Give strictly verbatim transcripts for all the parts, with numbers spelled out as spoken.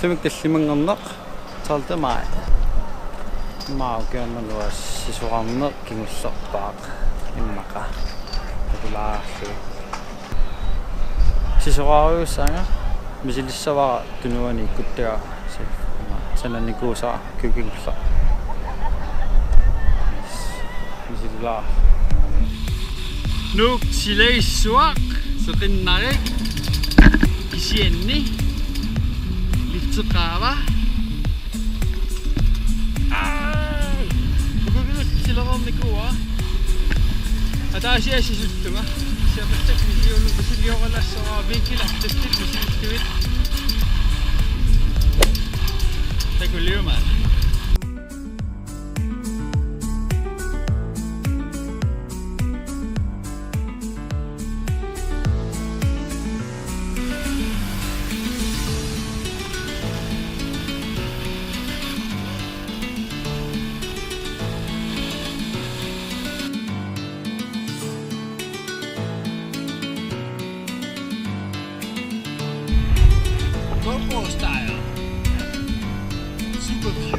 Sumik tallimanngorneq, tolvte maj. Immaqa ukiormanna sisorarneq kingullerpaaq immaqa. Takulaarlugu. Sisoraarujussuanga misilissavara tunuani ikkuttagara. Sananikuusara kingulleq. Misillaa. Nuuk silagissuaq seqinnarik kisianni lifteqaava. Aa! Ukugulu silerornikuua. Ataasiarluta sisuttunga. Siapassaq misiliorlu misilioralassavara vinkil artistit misilittut. Takuliumaaq. GoPro style. Super view.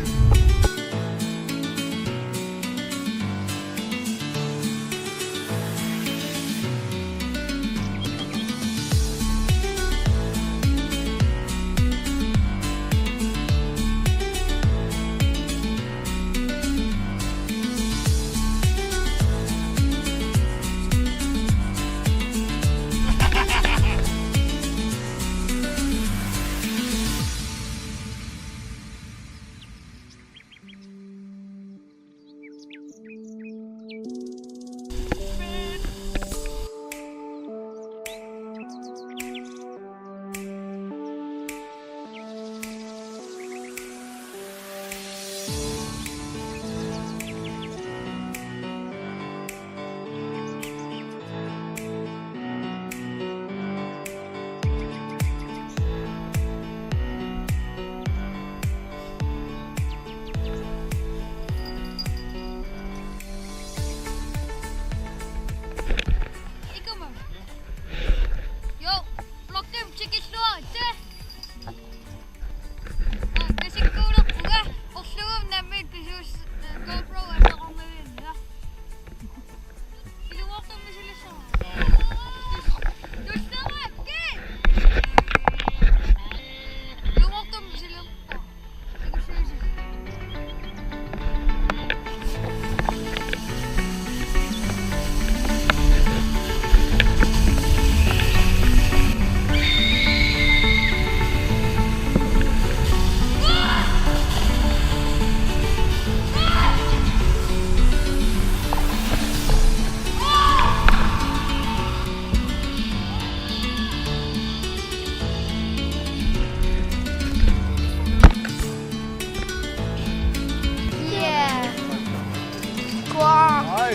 Ikumma. Jo, blokkimik tikilluaritsi. Aa, kasikkuulerpunga, orlugumik nammineq pisuus-, eh, GoPro atornermavimmi. Ilumoortumik misilissavara. Tussavakki! Ilumoortumik misilissavara. Yeah. Cool. Ej.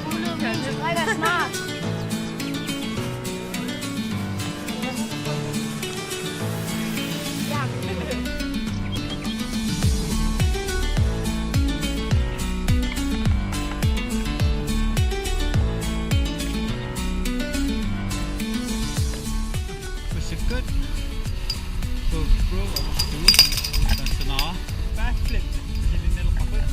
Cool, men det trækker snart. Ja. Hvis det er godt, så prøv at stå. Sådan sådan her. Backflip. Til den lille kappe.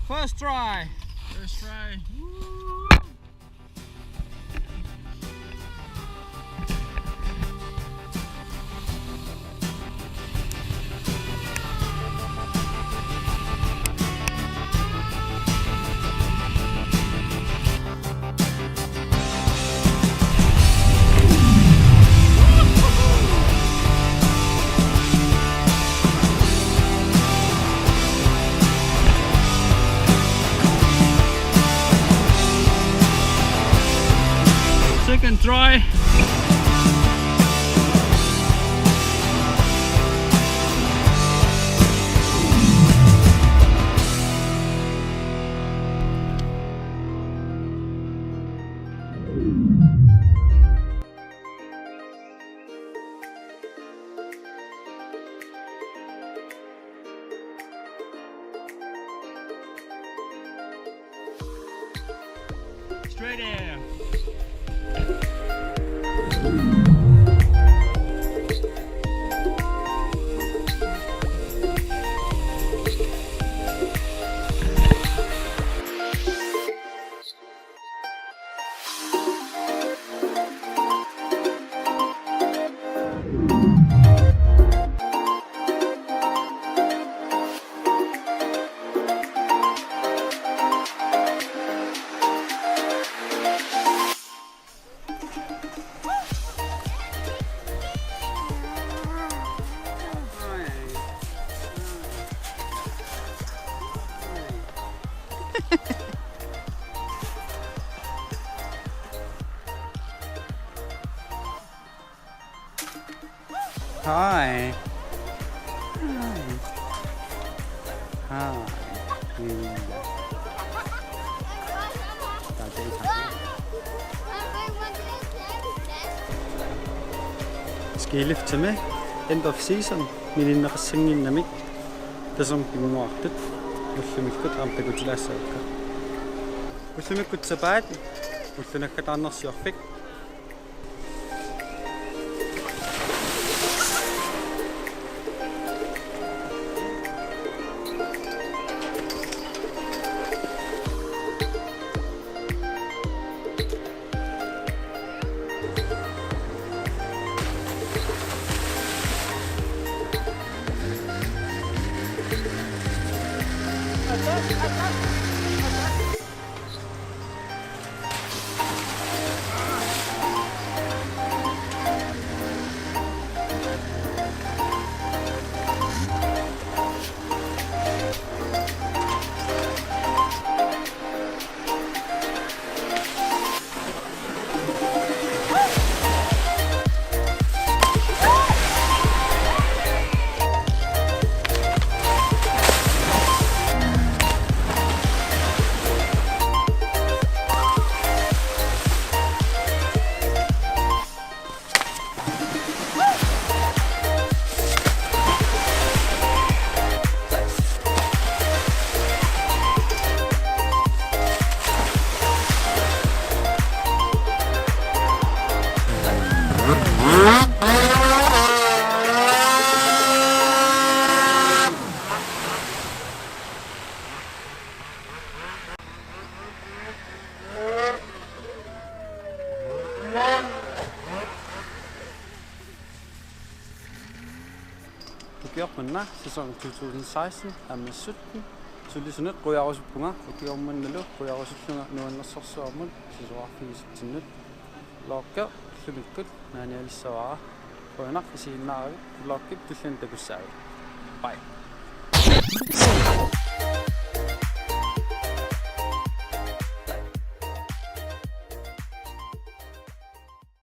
First try. First try. Woo. Second try. Hi. Hi. Hi. Linda. Tata is happy. Ski liftimi end of season mininneqassanngimmat tassami pinnguartut ullumikkut aamma takutilaassavakka. Ullumikkut sapaat ulloq naggataarnersiorfik. Ukioq manna sæson to tusind seksten aamma sytten. Sulisunik qujarusuppunga, ukioq mannalu qujarusullunga nuannersorsuarmut sisorarfigisatsinnut. Lorke, ullumikkut naanialissavara. Qujanaq isiginnaaravit, vloggip tulliani takussaavit. Bye.